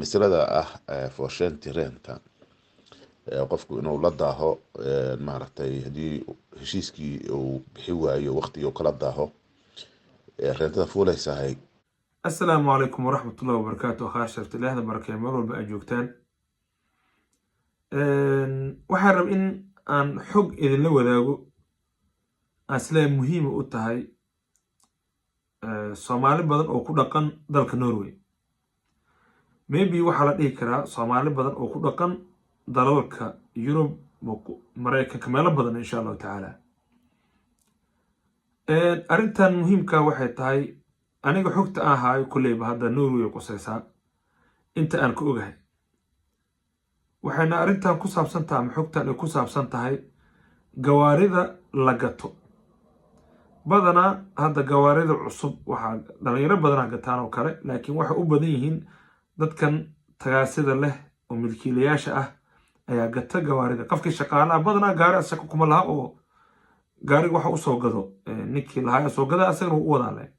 Masalada ah forsinkede rente, qofku inuu la daaho, maaragtay, haddii heshiiskii uu bixi waayo, waqtigii uu kala daaho, rentada fuulaysahay. Asalaamu calaykum waraxmatullahi wabarakaatu. Akhaar sharafta, Ilaahda barakee, meel walba aad joogtaan. Waxaan rab in aan xog idinla wadaago aan isleeyahay muhiima u tahay Soomaali badan oo ku dhaqan dalka Norway. Maybe waxaa la dhihi karaa Soomaali badan oo ku dhaqan dalalka Yurub, Maraykanka, meelo badan, insha Allahu tacaala. Arrintan muhiimka waxay tahay, aniga xogta aan haayo kolleyba hadda Norway qusaysaa inta aan ka ogahay. Waxayna arrintan ku saabsan tahay ama xogtan ay ku saabsan tahay gawaarida la gato. Badanaa hadda gawaarida cusub waxaa dhalinyaro badanaa gataan oo kale, laakiin waxay u badan yihiin dadkan tagaasida leh oo milkiilayaasha ah ayaa gata gawaarida. Qofkii shaqaalaha badanaa gaari shaqo kuma laha, oo gaariga waxa usoo gado ninkii lahaa soo gada, asagana u wadaa leh.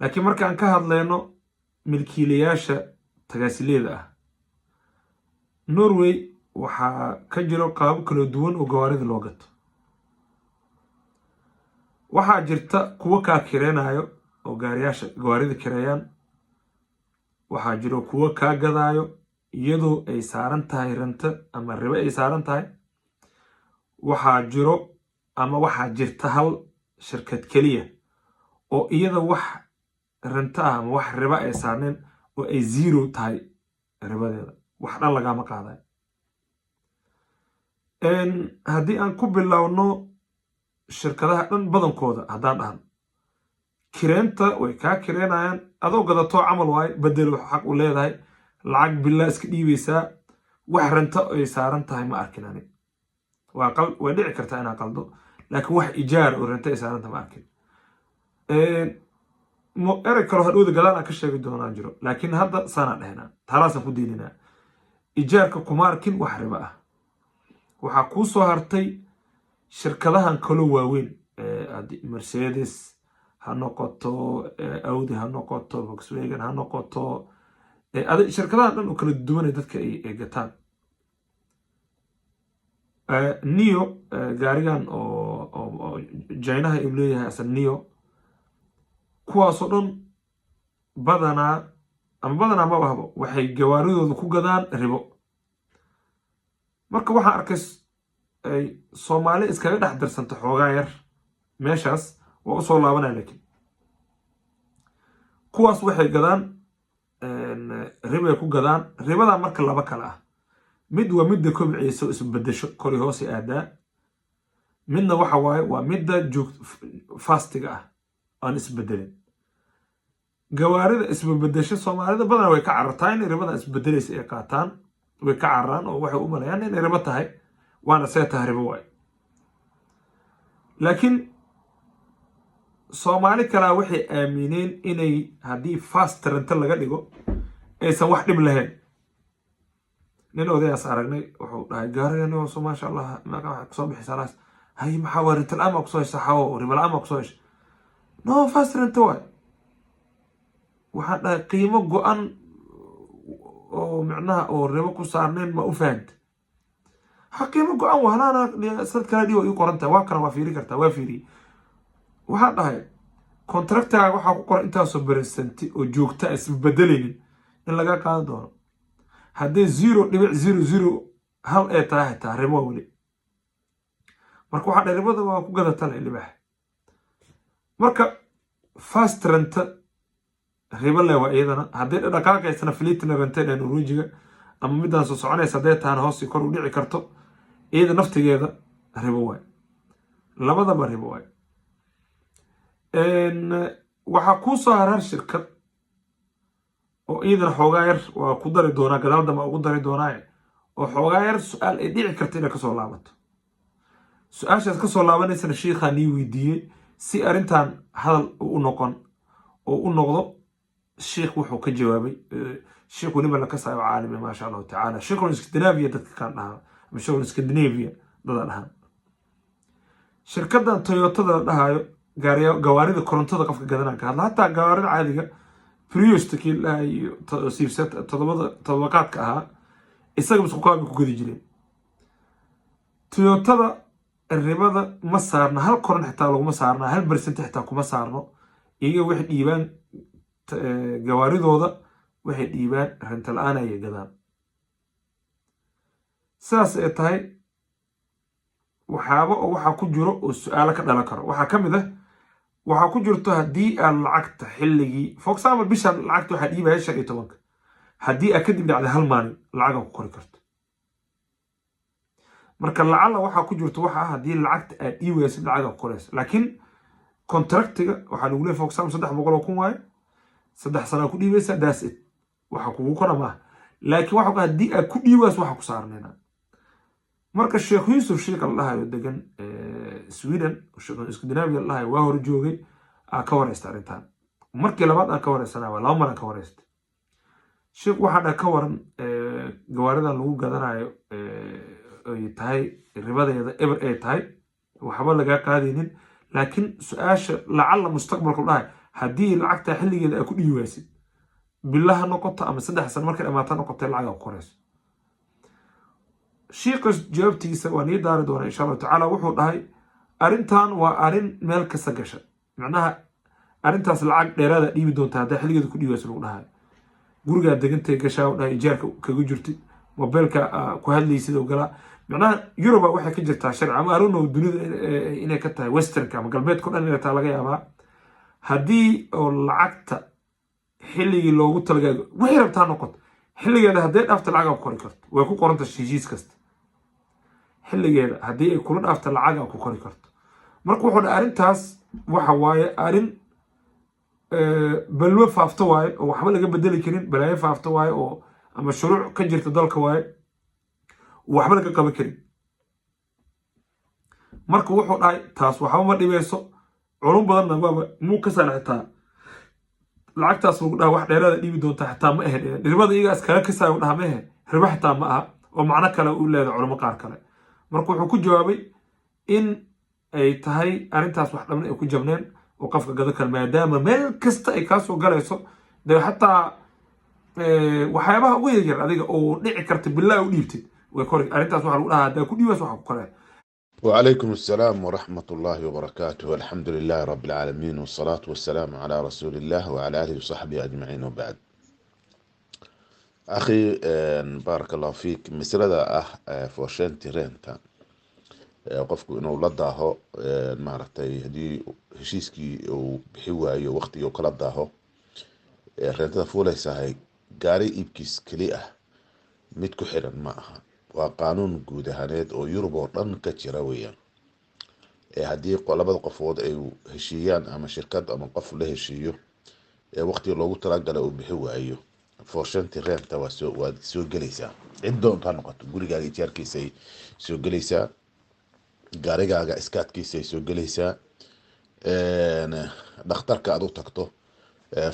Laakiin markaan ka hadlayno milkiilayaasha tagaasileeda ah, Norway waxaa ka jiro qaabo kala duwan oo gawaarida loo gato. Waxaa jirta kuwo kaa kireenayo oo gaariyaasha gawaarida kireeyaan. Waxaa jiro kuwo kaa gadaayo iyadoo ay saaran tahay rente ama ribo ay saaran tahay. Waxaa jiro ama waxaa jirta hal shirkad keliya oo iyada wax rente ah ama wax riba ay saarneen oo ay zero tahay ribadeeda, wax dhan lagama qaadayo. Haddii aan ku bilowno shirkadaha dhan badankooda, haddaan dhahno kireenta, way kaa kireenayaan adoo gadatoo camal waaye, bedel wax xaq u leedahay, lacag bilaa iska dhiibaysaa, wax rente ay saaran tahay ma arkin ani. Waa qal, way dhici kartaa inaan qaldo, laakiin wax ijaar oo rente ay saaran tahay ma arkin. Erey kaloo hadhowda gadaal aan ka sheegi doonaan jiro, laakiin hadda saanaan dhehnaa, taalaasaan ku diininaa. Ijaarka kuma arkin wax ribo ah. Waxaa kuu soo hartay shirkadahan kaloo waaweyn, Mercedes ha noqoto, Audi ha noqoto, Volkswagen ha noqoto, shirkadahan dhan oo kala duwanay dadka ay gataan. NIO, gaarigan oo Jinaha uu leeyahay asa NIO, kuwaasoo dhan badanaa ama badanaa ma ahbo, waxay gawaaridooda ku gadaan ribo. Marka waxaan arkay ay Soomaali iskaga dhex darsanta xoogaa yar meeshaas, waa usoo laabanaya. Laakiin kuwaas waxay gadaan ribay ku gadaan. Ribadaa marka laba kale ah: mid waa midda kobciysa oo isbedesho, kori hoose aadaa; midna waxa waaye waa midda joog fastiga ah, aan isbedelin. Gawaarida isbebedesho Soomaalida badanaa way ka carartaa inay ribada isbedelaysa ay qaataan, way ka cararaan oo waxay u malayaan inay ribo tahay, waana see tahay, ribo waayo. Laakiin Soomaali kalaa waxay aamineen inay haddii fast rente laga dhigo aysan wax dhib lahayn. Nin odayaas aragnay wuxuu dhahay: "Gaarigan soo, maasha Allah, meeqa waxaad kusoo bixisa laas?" "Hay, maxaa waa, rente la-aan baa kusoo hesha, xawo ribo la-aan baa kusoo hesha." "No, fast rente waay." Waxaan dhahay: "Qiimo go-an oo micnaha oo ribo ku saarnayn ma u fahanta?" "Ha, qiimo go-an waa, halaana sanad kala dhigo ii qoran tahay, waa kana, waa fiiri kartaa." Waa fiiriyey. Waxaan dhahay: "Kontraktigaaga waxaa ku qoran intaasoo percent oo joogta isbedelaynin in laga qaadan doono. Haddii 0.001 ee tahay xitaa ribo waa weli." Marka waxaa dhahay ribada waa ku gadata le libaax. Marka fast rente ribo le waa iyadana hadday dhaqaaqaysana, flytende rente ee Norwejiga ama midaan soo soconaysa hadday tahana hoos kor u dhici karto, iyada naftigeeda ribo waay, labadaba ribo waay. Waxaa kuu soo harar shirkad oo iyadana xoogaa yar waa ku dari doonaa, gadaal dambe ugu dari doonaa, oo xoogaa yar su-aal ay dhici karta inay kasoo laabato. Su-aashaas kasoo laabanaysana shiikhaa nii weydiiyey si arrintan hadal u noqon oo u noqdo. Shiikh wuxuu ka jawaabay, shiikh weliba la kasaayo, caalimi, maasha Allahu tacaala, shiikhul Scandinavia dadka kaan dhahaa ama shiikhul Scandinavia dada dhahaan. Shirkaddan Toyotada la dhahayo, gawaarida korontada qofka gadanaa ka hadla, hataa gawaarida caadiga. Priusta kii lahayo todobada todobaqaadka ahaa, isaga isku qaab bay ku gadi jireen. Toyotada ribada ma saarna, hal koran xitaa laguma saarna, 1% xitaa kuma saarno. Iyaga waxay dhiibaan gawaaridooda, waxay dhiibaan renta la-aan ayay gadaan. Sidaas ay tahay, waxyaaba oo waxaa ku jiro oo su-aalo ka dhalan karo waxaa ka mid ah, waxaa ku jirto haddii aad lacagta xilligii, for example, bishan lacagta waxaa dhiibaya 15-ka, haddii aad kadib dhacda hal maalin, lacaga ku kori karto. Marka lacala waxaa ku jirto waxa ah haddii lacagta aad dhiibaysid, lacaga ku korayso. Laakiin contractiga waxaa lagu leeyahay, for example, 300,000 waaye, 3 sanaa ku dhiibaysa, that's it, waxa kugu kora maaha. Laakiin waxa haddii aad ku dhiibayso, waxa ku saarnayna. Marka Sheekh Yuusuf, sheikha la dhahayo degan Sweden, sheekh Scandinavia la dhahayo, waa hor joogay, aa ka wareysta arrintan. Markii labaad aan ka wareysana waa laba mar aan ka wareystay. Sheekh, waxaa dha ka waran gawaaridan lagu gadanayo ay tahay ribadeeda eber ay tahay, waxba lagaa qaadaynin, laakiin su-aasha lacalla mustaqbalka dhahay haddii lacagta xilligeeda aad ku dhiibi waysid, bilaha noqoto ama 3 sano markay dhamaata noqotay, lacaga ku korayso. Shiiqa jawaabtiisa waa nii daari doona, insha Allahu tacaala. Wuxuu dhahay arrintan waa arrin meel kasta gasha, macnaha arrintaas lacag dheeraada dhiibi doonta haddaa xilligeeda ku dhiibayso lagu dhahay. Gurigaa degantay gashaa, u dhahay, ijaarka kaga jirtid, mobeelka ku hadlaysid oo galaa. Macnaha Yuruba waxay ka jirtaa sharci, ama aronow dunida inay ka tahay, westernka ama galbeedka o dhan inay tahay laga yaabaa, haddii oo lacagta xilligii loogu talagalay, wixii rabtaa noqoto, xilligeeda hadday dhaafta, lacagaa ku kori karto. Way ku qoranta heshiis kasta, xilligeeda haddii ay kula dhaafta, lacagaa ku kori karto. Marka wuxuu dhahay arrintaas waxa waaye arrin balwo faafto waaye oo waxba laga bedeli karin, balaayo faafto waaye oo ama shuruuc ka jirta dalka waaye, waxba laga qaban karin. Marka wuxuu dhahay taas waxba ma dhibayso, culum badanna waaba muu ka saara. Xitaa lacagtaas lagu dhaha wax dheeraada dhiibi doontaa xitaa ma ahe, ribada iyagaa iskaga kasaayo dhaha ma ahe, ribo xitaa ma aha oo macno kale u leedahay culamo qaar kale. Marka wuxuu ku jawaabay in ay tahay arrintaas wax dhabna ay ku jabneen oo qofka gado kale, maadaama meel kasta ay kaasoo galayso dee, xataa waxyaabaha ugu yaryar adiga oo dhici karta bilaa u dhiibtid way kori. Arrintaas waxaa lagu dhahaa haddaa ku dhiibays waxa ku koraya. وعليكم السلام ورحمة الله وبركاته. الحمد لله رب العالمين، والصلاة والسلام على رسول الله وعلى آله وصحبه أجمعين، وبعد. أخي، بارك الله فيك. Masalada ah för sent ränta, qofku inuu la daaho, maaragtay, haddii heshiiskii uu bixi waayo, waqtigii uu kala daaho, reentada fuulaysahay, gaari iibkiis keli ah mid ku xiran ma aha. Waa qaanuun guud ahaaneed oo Yurub oo dhan ka jira weeyaan. Haddii labada qofood ay heshiiyaan ama shirkad ama qof la heshiiyo, ee waqtiga loogu talagalay uu bixi waayo, för sent ränta waad soo gelaysaa. Cid doonta ha noqoto, gurigaaga ijaarkiisay soo gelaysaa, gaarigaaga skattkiisay soo gelaysaa, dhakhtarka aad u tagto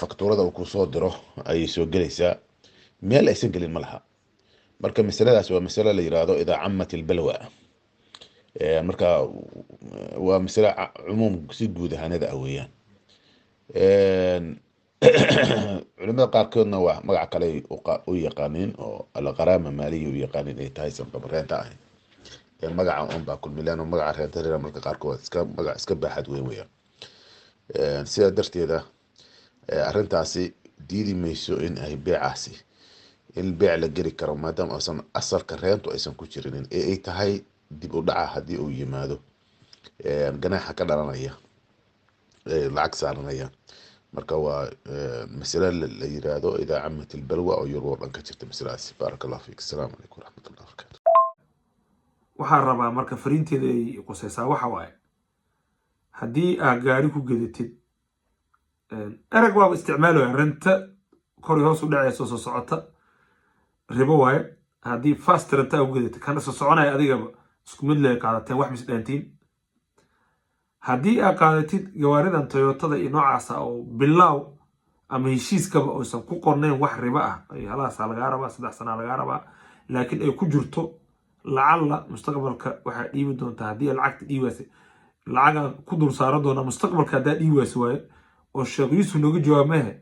faktuurada uu kusoo diro ayay soo gelaysaa. Meel aysan gelin ma laha. Marka masaladaas waa masalo la yiraahdo إذا عمت البلوى. Marka waa masale cumuum si guud ahaanada ah weeyaan. Culimada qaarkoodna waa magac kale ay u yaqaaniin oo الغرامة مالية u yaqaaniin, ay tahay sanqaba reenta ahayn. Magaca un baa kulmilaan oo magaca reenta marka qaarkood iska magac iska baaxad weyn weeyaan. Sidaa darteeda, arrintaasi diidi mayso in ay beecaasi in beec la geli karo, maadaama aysan asalka reentu aysan ku jirinin, ee ay tahay dib u dhaca haddii uu yimaado, ganaaxa ka dhalanaya, lacag saaranaya. Marka waa masale la yiraahdo إذا عمت البلوى oo Yurub oo dhan ka jirta masaladaasi. بارك الله فيك. السلام عليكم ورحمة الله وبركاته. Waxaan rabaa marka fariinteeda ay qusaysaa waxa waaye, haddii aad gaari ku gedatid, ereg waaba isticmaalaya, renta kor hoos u dhacayso soo socota ribo waaye. Haddii fast renta aa ku gedatid, kana soo soconaya, adigaba isku mid lee qaadateen, wax misdhaantiin. Haddii aad qaadatid gawaaridan Toyotada iyo noocaasa oo bilaaw ama heshiiskaba uusan ku qornayn wax ribo ah, ay halaasaa lagaa rabaa, 3 sanaa lagaa rabaa, laakiin ay ku jirto lacalla mustaqbalka waxaa dhiibi doontaa, haddii ay lacagta dhiibaysa, lacagaan ku dul saaran doonaa mustaqbalka haddaa dhiibi waysa waaye. Oo Sheekh Yuusuf nooga jawaab mehe.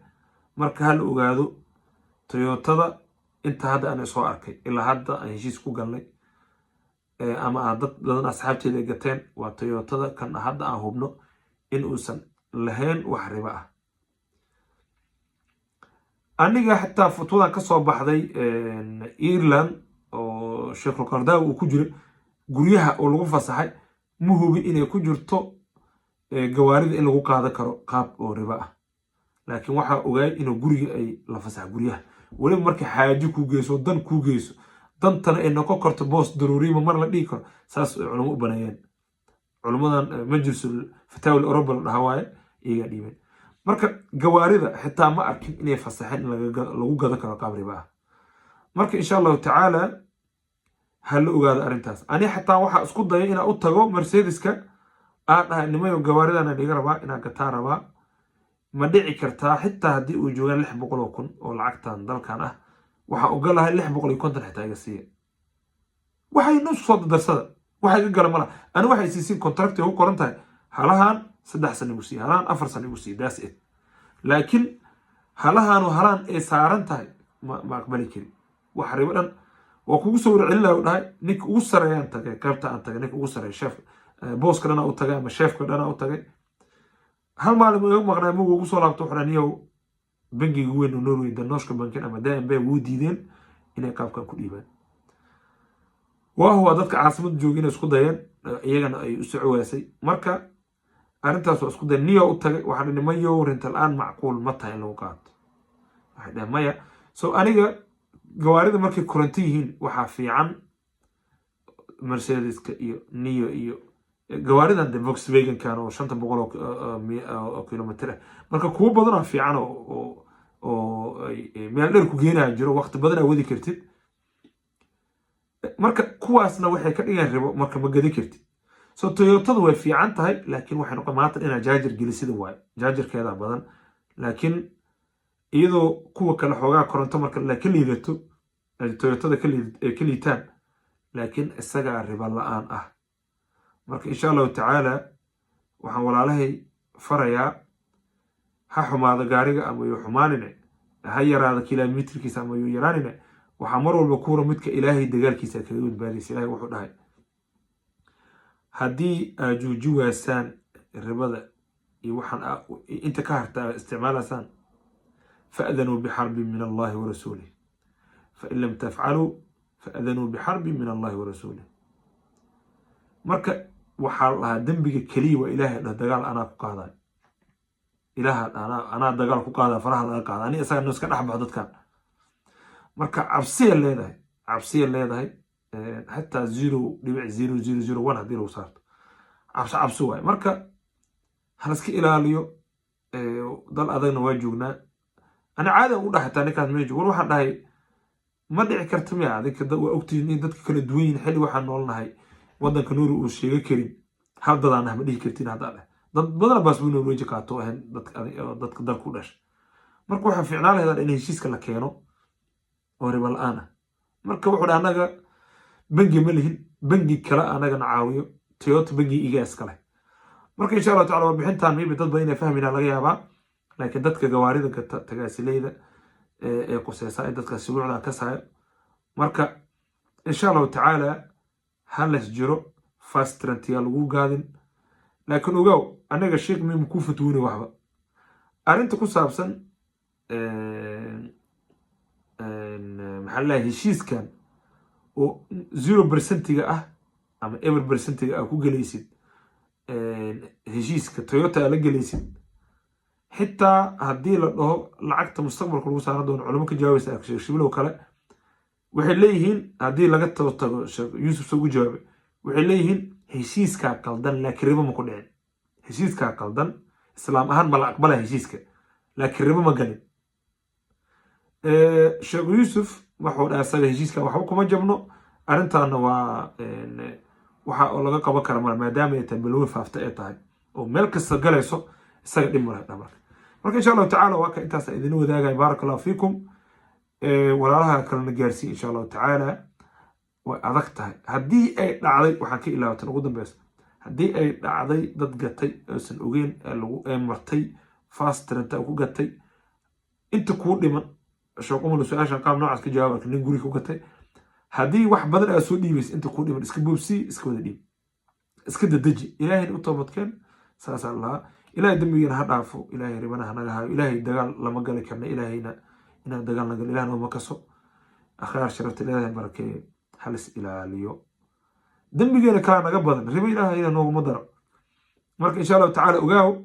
Marka hala ogaado, Toyotada inta hadda aan soo arkay, ilaa hadda aan heshiis ku galnay ama aan dad badan asxaabteeda ay gateen, waa Toyotada kan hadda aan hubno in uusan lahayn wax ribo ah. Aniga xitaa fatwadan ka soo baxday Ireland oo Sheekhul Qardaawi uu ku jiray, guryaha oo lagu fasaxay, ma hubi inay ku jirto gawaarida in lagu qaadan karo qaab oo ribo ah, laakiin waxaa ogaay inuu guriga ay la fasax guryaha, weliba marka xaajo kuu geyso, dan kuu geyso, dantana ay noqon karto boos daruuriima mar la dhihi karo. Saas ay culamo u baneeyeen. Culummadan Majlisul Fataawi Europa la dhaha waaye, iyagaa dhiibeen. Marka gawaarida xitaa ma arkin inay fasaxeen in lagu gadan karo qaab riba ah. Marka insha Allahu tacaala ha la ogaado arrintaas. Ani xataa waxaa isku daya inaa u tago Mercedeska, aan dhahay, "Nimayo, gawaaridan iga rabaa inaan gataa rabaa, ma dhici kartaa? Xitaa haddii uu joogaan 600,000 oo lacagtan dalkan ah, waxaan ogolahay 650 xitaa iga siiya. Waxay noo soo darsada, waxa iga gala mala. Ani waxay siisiin contract ku qoran tahay, halahan 3 sano igu siiya, halahan 4 sano igu siiya, that's it. Laakiin halahaanu halaan ay saaran tahay ma aqbali kari. Wax ribo dhan waa kugu soo warcelin." U dhahay ninka ugu sareeyaan tagay, qaybta aan tagay, ninka ugu sareeya, chef-ka, booska dhana u tagay ama chef-ka dhana u tagay. Hal maalin iga maqnaa, mugu ugu soo laabto, wuxuu niyow, bangiga weyn oo Norway, Den norske Banken ama DNB, wuu diideen inay qaabkan ku dhiibaan. Waa huwa dadka caasimada jooga inay isku dayeen, iyagana ay u soco waasay. Marka arrintaas waa isku day. Niyo u tagay, waxaa dhi, "Nimayow, rente la-aan macquul ma tahay in lagu qaato?" Waxay dhaheen, "Maya." So aniga gawaarida markay koronto yihiin waxaa fiican Mercedeska iyo Nio iyo gawaaridan de Volkswagenkan oo 500 oo kilomitr ah. Marka kuwo badan oo fiican oo meel dheer ku geenaya jiro, waqti badan aa wadi kartid. Marka kuwaasna waxay ka dhigaan ribo, marka ma gadi kartid. So Toyotadu way fiican tahay, laakiin waxay noqon maanta inaa jaajar gelisida waayo, jaajarkeeda badan. Laakiin iyadoo kuwa kale xoogaa koronto marka la ka liidato, Toyotada ay ka liitaan, laakiin isagaa ribo la-aan ah. Marka insha Allahu tacaala waxaan walaalahay farayaa, ha xumaado gaariga ama yuu xumaanine, ha yaraado kilomitrkiisa ama yuu yaraanine, waxaa mar walba kuura midka Ilaahay dagaalkiisa kaga badbaadaysa. Ilahay wuxuu dhahay, "Haddii aad juuji waasaan ribada iyo waxaan inta ka harta aad isticmaalaysaan, فأذنوا بحرب من الله ورسوله، فإن لم تفعلوا فأذنوا بحرب من الله ورسوله." Marka waxaa la dhahaa dembiga keliya waa Ilaahay dhah, "Dagaal anaa ku qaadayo." Ilaaha anaa dagaal ku qaadaya, faraha laga qaada, ani isaga no iska dhex baxo dadkan. Marka cabsiya leedahay, cabsiya leedahay. Xataa 0.0001 haddii lagu saarto, cabsi cabsi waaye. Marka halaska ilaaliyo. Dal adagna waa joognaa. Ani caadi aan u dhahay xitaa ninkaas meesha, war, waxaan dhahay, "Ma dhici karta miya? Adinka waa ogtihiin in dadka kala duwan yihin. Xilli waxaan noolnahay waddanka Nuuri uu sheega karin, hal dadaan ah ma dhihi kartiin." Haddaa dheh, dad badana baasbuu Norweji qaato ahayn dadka dalka u dhashay. Marka waxaa fiicnaan lahayd in heshiiska la keeno oo riba la-aan ah. Marka wuxuu dhahay, "Annaga bangi ma lihin, bangi kale anagana caawiyo, Toyota bangi iga iskale." Marka insha Allahu tacala warbixintan maybe dad badan inay fahmayna laga yaabaa, laakiin dadka gawaarida gata, tagaasileyda ee quseysa in dadka shuruucda ka sayo. Marka insha Allahu tacaala ha las jiro, fast rente-ya lagu gaadin. Laakiin ogow, anaga sheekh mimu ku fatwooni waxba arrinta ku saabsan. Maxaa lalahay, heshiiskan oo 0%-iga ah ama eber percent-iga aa ku gelaysid, heshiiska Toyota aa la gelaysid, xitaa haddii la dhaho lacagta mustaqbalka lagu saaran doono, culimo ka jawaabaysa, Sheekh Shibilow kale, waxay leeyihiin, haddii laga tago tago Sheekh Yuusuf soo ugu jawaabay, waxay leeyihiin heshiiskaa qaldan, laakiin ribo ma ku dhicin. Heshiiskaa qaldan, islaam ahaan ma la aqbala heshiiska, laakiin ribo ma galin. Sheekh Yuusuf wuxuu dhahay asaga heshiiska waxba kuma jabno. Arrintaana waa waxa oo laga qaban kara male, maadaama ay tahay balwin faafta ay tahay oo meel kasta galayso, isaga dhib male marka. Marka insha Allahu tacaala waa ka intaas idin wadaagaya. Baaraka Allahu fiikum. Walaalaha kalena gaarsiiy insha Allahu tacaala. Way adag tahay haddii ay dhacday, waxaan ka ilaawatan ugu dambeysa, haddii ay dhacday dad gatay oosan ogeyn ee lagu ee martay fast rente ku gatay. Inta kuu dhiman shooqumula su-aashan qaab noocaas ka jawaab arka nin guri ku gatay. Haddii wax badan aad soo dhiibaysa, inta kuu dhiman iska boobsii, iska wada dhiib, iska dadeji, Ilaahayna u toobadkeen. Saasaa lahaa. Ilaahay dembigiina ha dhaafo, Ilaahay ribana hanaga hayo. Ilaahay dagaal lama gali karna, Ilaahayna inaan dagaal nagal Ilaah nooma kaso. Akhyaar sharafta, Ilaahay barakeeye, halis ilaaliyo. Dembigeena kalaa naga badan, ribo Ilaahayna nooguma daro. Marka insha Allahu tacaala ogaaw,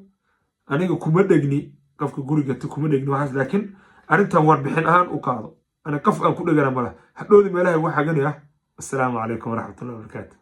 aniga kuma dhegni qofka guriga kuma dhegni waxaas, laakiin arrintan warbixin ahaan u qaado. Ani qof aan ku dhegana mala hadhowdi meelaha igu xaganaya. Assalaamu calaykum waraxmatullahi wabarakaatu.